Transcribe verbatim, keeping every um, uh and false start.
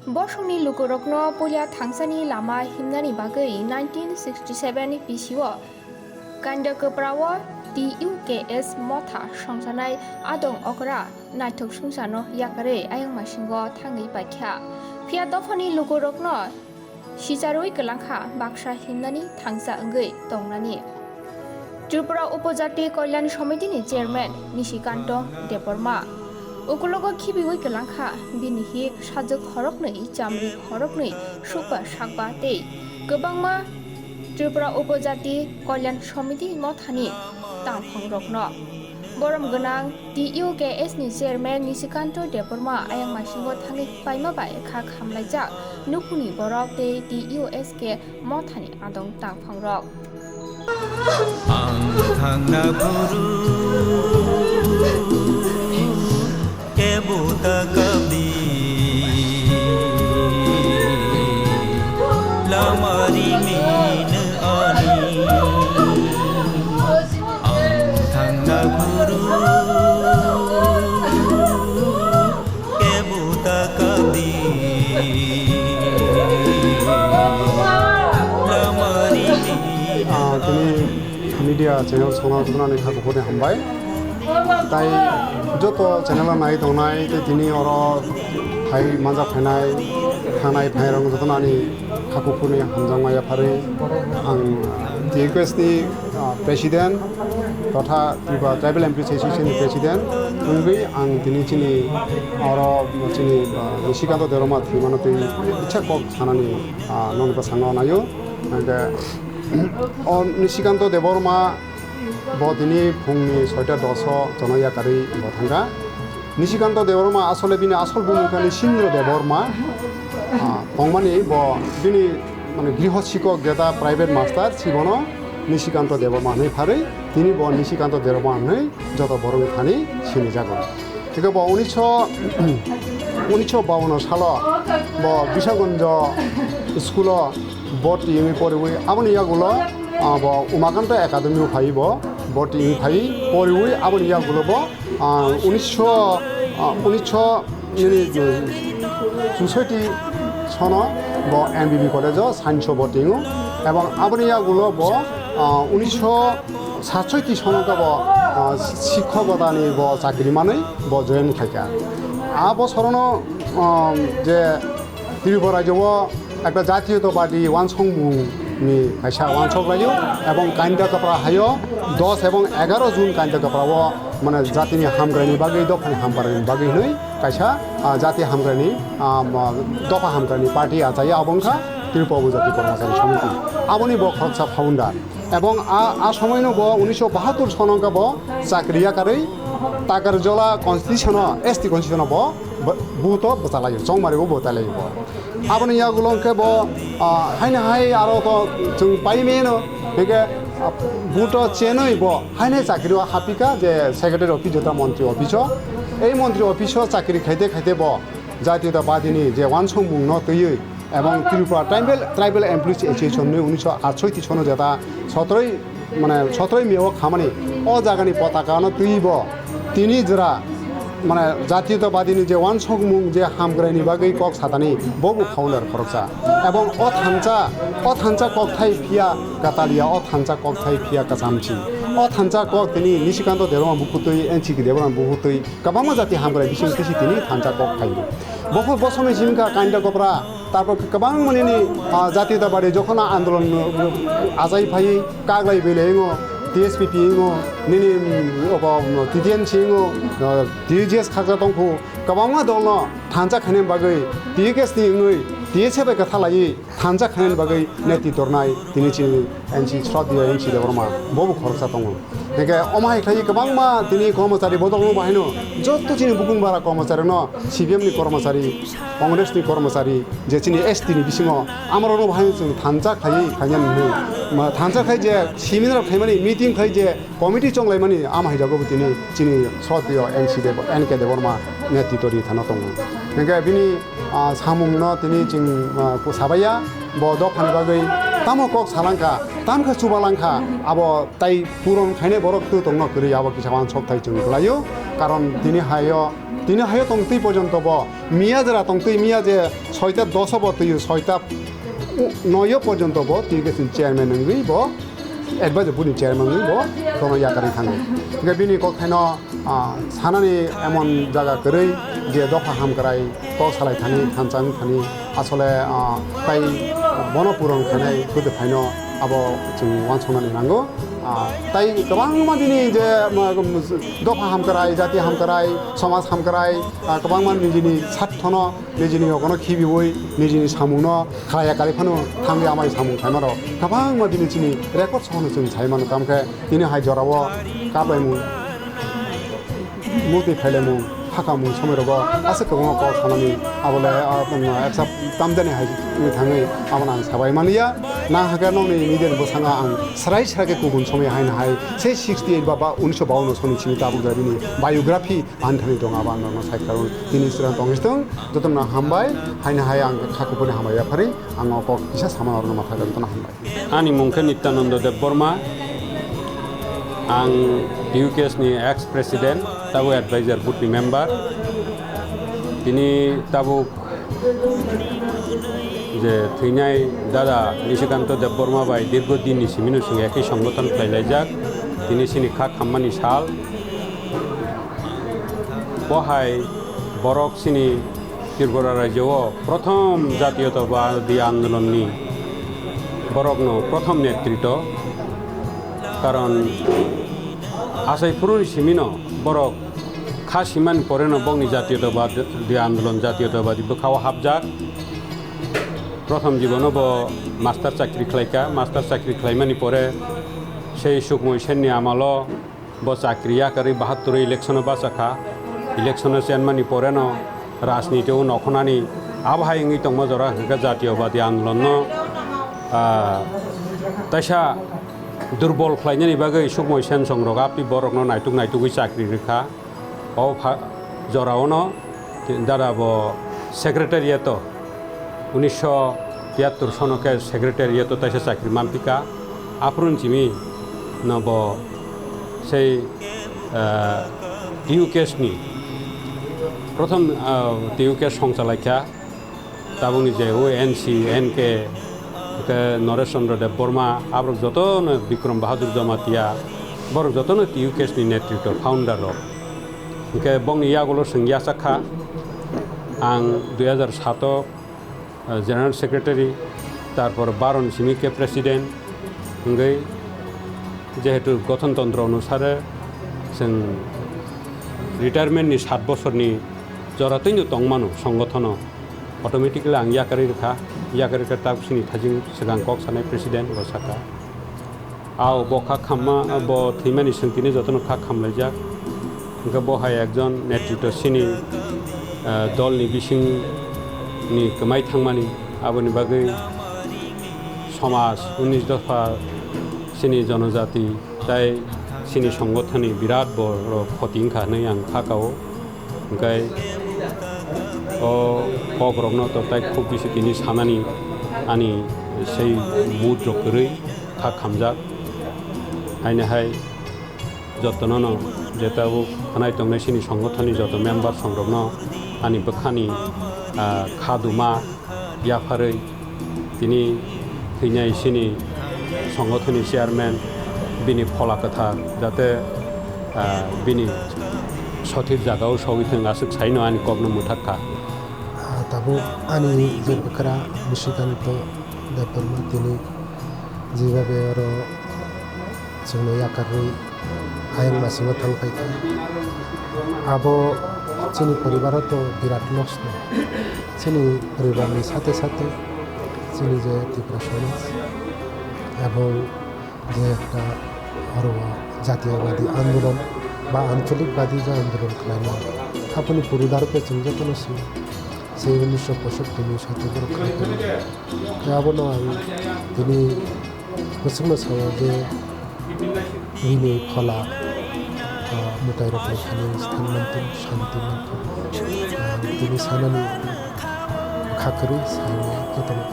Bosongni lukurokno puila thangsani lama himnani bagwi nineteen sixty seven bisio Kainda Kwprao T U K S motha songsanai adong okra naithok sungsano yakarwi ayang masingo thangwi paikha. Phiya dophani lukurokno sicharwi kwlangkha baksa himnani thangsa wngwi tongnani. Tripura Upojati Kalyan Samitini Chairman Nishikanta Debbarma. Ukulogo khibiwi kwlangkha bini hik sajwk horoknwi, chamri horoknwi, sukba sakba tei kwbangma Tripura Upojati Kalyan Samiti mothani tangphangrokno. Borom gwnang T U K S ni Chairman Nishikanta Debbarma ayang masingo thangwi paima bai kha khamlaijak nukhungni borok tei T U S K mothani adong tangphangrok. Ang thangna guru kebo ta kabdi lamari min ani. Ang thangna guru kebo ta kabdi lamari min Ah, tini media channel songna jotono ani kha kuphurni hambai. Tai joto channel o nai tongnai tei tini oro phai manjak phainai, thangnai phainai rok jotono ani kha kuphurni hamjakma yapharwi ang T U K S ni, ah, president totha Tripura Tribal Employees Association ni president wngwi ang tini chini oro chini, ah, Nishikanta Debbarma thwimano twi kisa kok sanani, ah, nokni bwskango naio. Hwnkhe o Nishikanta Debbarma bo tini phungni soita dos o jono yakarwi bo thangkha. Nishikanta Debbarma asole bini asol bumung kha Nishindra Debbarma. Ah, tongmani bo bini, mane, griho sikok jeta private master si bono Nishikanta Debbarma hwnwi pharwi tini bo Nishikanta Debbarma hwnwi joto borok thani sinijago. Thikhe bo unisho, unisho bawanno salo bo Bishagonjo school o boti wngwi poriwi aboni yagulo, ah, bo Umakanta Academy o phai bo boti wngwi phai poriwi aboni yagulo bo, ah, unisho, ah, unisho nini chushoiti sono bo M B B college o science o boti wngo ebong aboni yagulo bo, ah, unisho satsoiti sono khe bo, ah, sikhokotani bo chakri manwi bo join khaikha. A bosorono, ah, je Tripura rajyo o ekta jatiyotabadi uansukmung ni kaisa uansuk laio ebong Kainda Kwpra haio dos ebong egaro June Kainda Kwpra o, mane, jatini hamkraini bagwi, dophani hamkraini bagwi hwnwi kaisa, ah, jati hamkraini, ah, ma-, dopha hamkraini party achaio, abo wngkha Tripura Upojati Kormachari Samiti. Aboni bo khoroksa founder. Ebong a, a somoino bo unisho bahattur sono wngkha bo chakri yakarwi Takarjola constitution o, S T constitution o bo, bo, vote o bwchalaio, chongmari bo bwchalaio bo. Aboni yagulo hwnkhe bo, ah, haino hai aro to chwng pai mano, hwnkhe, ah, vote o chenwi bo haino chakri o hapikha je secretary office jeta montri office o. Ei montri office o chakri khaite khaite bo Jatiyotabadi ni je uansukmung no twiwi ebong Tripura Tribal, Tribal Employees Association ni unisho atshoiti sono jeta sotroi, mane, sotroi May o khamani o jagani potaka no twiwi bo tini jora, mane, Jatiyotabadi ni je uansukmung je hamkraini bagwi kok satani bo bo founder khoroksa. Ebong o thansa, o thansa kokthai phiya katalia, o thansa kokthai phiya kasamchi. O thansa kok tini Nishikanta Debbarma bukhutwi, N C K Debbarma bukhutwi, kwbangma jati hamkrai bising tisi tini thansa kok phaio. Bokhok bosongni simi kha Kainda Kwpra, tarpor kwbangma nini, ah, Jatiyotabadi jokhon andolon, uh, achai phai, Kaglai belai wngo, T S P P wngo, nini, um, obo, um, T T M C wngo, uh, T U J S khakjak tongkhu, kwbangma dolno thansa khainani bagwi T U K S ni wngwi T S F bai kwtha laiwi thansa khainani bagwi netwi tornai tini chini N C Shraddheya N C Debbarma bobo khoroksa tongo. Hingke omo hai khlai kwbangma tini kormochari bodolno bahaino joto chini bukung bara kormochari no C P M ni kormochari, Congress ni kormochari, je chini S T ni bisingo amorokno bahaino chwng thansa khlaiwi khainani hwnwi. Ma thansa khlai je seminar khlaimani, meeting khlai je committee chonglaimani, ama hai jago bo tini chini Shraddheya N C Deb-, N K Debbarma netritwni thana tongo. Hingke bini, ah, samungno tini chwng, ah, sabaiya, bo dophani bagwi tamo kok salangkha, tamkhe chubalangkha, abo tai puron khainai borok twi tongno kwrwi, abo kisa wansok thai chwng kwlaio, karon tini haio Tini hayo tongtwi porjonto bo miya jora tongtwi miya je soita doso bo twi soita noyo porjonto bo twi ke chairman wngwi bo advisor board ni chairman wngwi bo bono yakarwi thango. Hingke bini kok thaino, ah, sanani emon jaga kwrwi je dopha hamkrai kok salai thani thansa wng thani asole, ah, tai bono puron khainai kwtwi phaino abo chwng uansuknani nango. Ah, tai kwbangma bini je, ma, dopha hamkrai, jati hamkrai, somaj hamkrai, ah, kwbangma nijini sarthono, nijini yogono khibiwi, nijini samungno khlaiya kali phano thangwi amai samung khlaimano kwbangma bini chini record sono chwng sai mano. Tamo khe tini hai jorao kaplaimung, mukti phailaimung, hakamung somoi rogo aswk kwbangma kok sanani abole, ah, eksa tamjani hai thangwi abono ang sabai manliya. Nang hakhe nokni media ni bwskango ang srai srai khe kubun somoi haino hai se sixty eight ba, ba unisho bawanno soni simi tabuk jora bini biography ani thani tongo abo ang norokno sai khlaio. Tini srang tongwi thung, jotono hambai, haino hai ang kha kuphurni hambai yaphari ang o kok kisa samano orokno ma thangwi jotono hambai. Ani mung khe Nityananda Debbarma. Ang T U K S ni ex president, tabuk advisor board ni member. Tini tabuk je thwinai dada Nishikanta Debbarma bai dirgo din ni simi no chwng ekhi songgothon khlai laijak. Tini chini kha khammani sal. Bo hai borok chini Tripura rajyo o prothom jatiyotabadi andolon ni borok no prothom netritw, karon achai phuru ni simi no borok kha simani pore no bokni jatiyotabadi andolon, jatiyotabadi bwkha o hapjak. Prothom jibono bo master chakri khlaikha, master chakri khlaimani pore sei Sukmoy Sen ni amalo bo chakri yakarwi bahattor election o bachakha, election o chenmani pore no rajniti o nokhonani abo hai wngwi tongma jora hwnkhe jatiyobadi andolon no, ah, taisa durbol khlainani bagwi Sukmoy Sen song rok apni borok no naituk naitugwi chakri rwkha. O pha-, jorao no dada bo secretariat o unisho tiyattor sono khe secretariat o taisa chakri manpika. Aphuru ni simi no bo sei, ah, T U K S ni prothom, ah, T U K S song chalaikha. Tabukni je o N C, N K, hwnkhe Noresh Chandra Debbarma, aborok jotono Bikram Bahadur Jamatia, borok jotono T U K S ni netritw, founder rok. Hwnkhe bongni yagulo chwng yachak kha, ang dui hajar sato, eh, General Secretary, tarpor baro ni simi khe President, hwnkhe jehetu gothontontro onusare chwng retirement ni sat bosorni joratwino tongmano songothono. Automatically ang yakarwi rwkha, yakarwi rwkha, tabuk chini thajing swkang kok sanai president bo sakha. Ao bo kha khamma, bo thwimani swng tini jotono kha khamlaijak. Hwnkhe bo hai ekjon netritw chini, eh, dolni bisingni kwmai thangmani, aboni bagwi somaj, unis dopha, chini jonojati, tai chini songothoni birat boro khoti wngkha hwnwi ang kha kao. Hwnkhe o kokrokno to tai khub bisi tini sanani ani sei mood rok kwrwi kha khamjak. Haino hai jotono no je tabuk khanai tongnai chini songothoni joto member songrokno ani bwkhani, ah, kha duma yapharwi tini thwinai chini songothoni chairman bini phola kwthar jate, ah, bini sothik jagao sogwi thwng aswk saino ani kokno mwthak kha. Ah, tabuk ani je bwkra Nishikanta Debbarma tini jebabe oro chwngno yakarwi ayang masingo thang phaikha. Abo chini poribaro to birat nosto. Chini poribarni sate sate chini je Tripura somaj ebong je ekta oro jatiyobadi andolon ba ancholik badi je andolon khlainai aboni poribar khe chwng jotono sio. Sei unisho poishotti ni sate borok khlai phano. Khe abono ang tini bwswkno sao je bini phola, ah, mwtairokni thani sthan manthung, shanti manthung. Ah, tini sanani kha kwrwi saimaya jotono.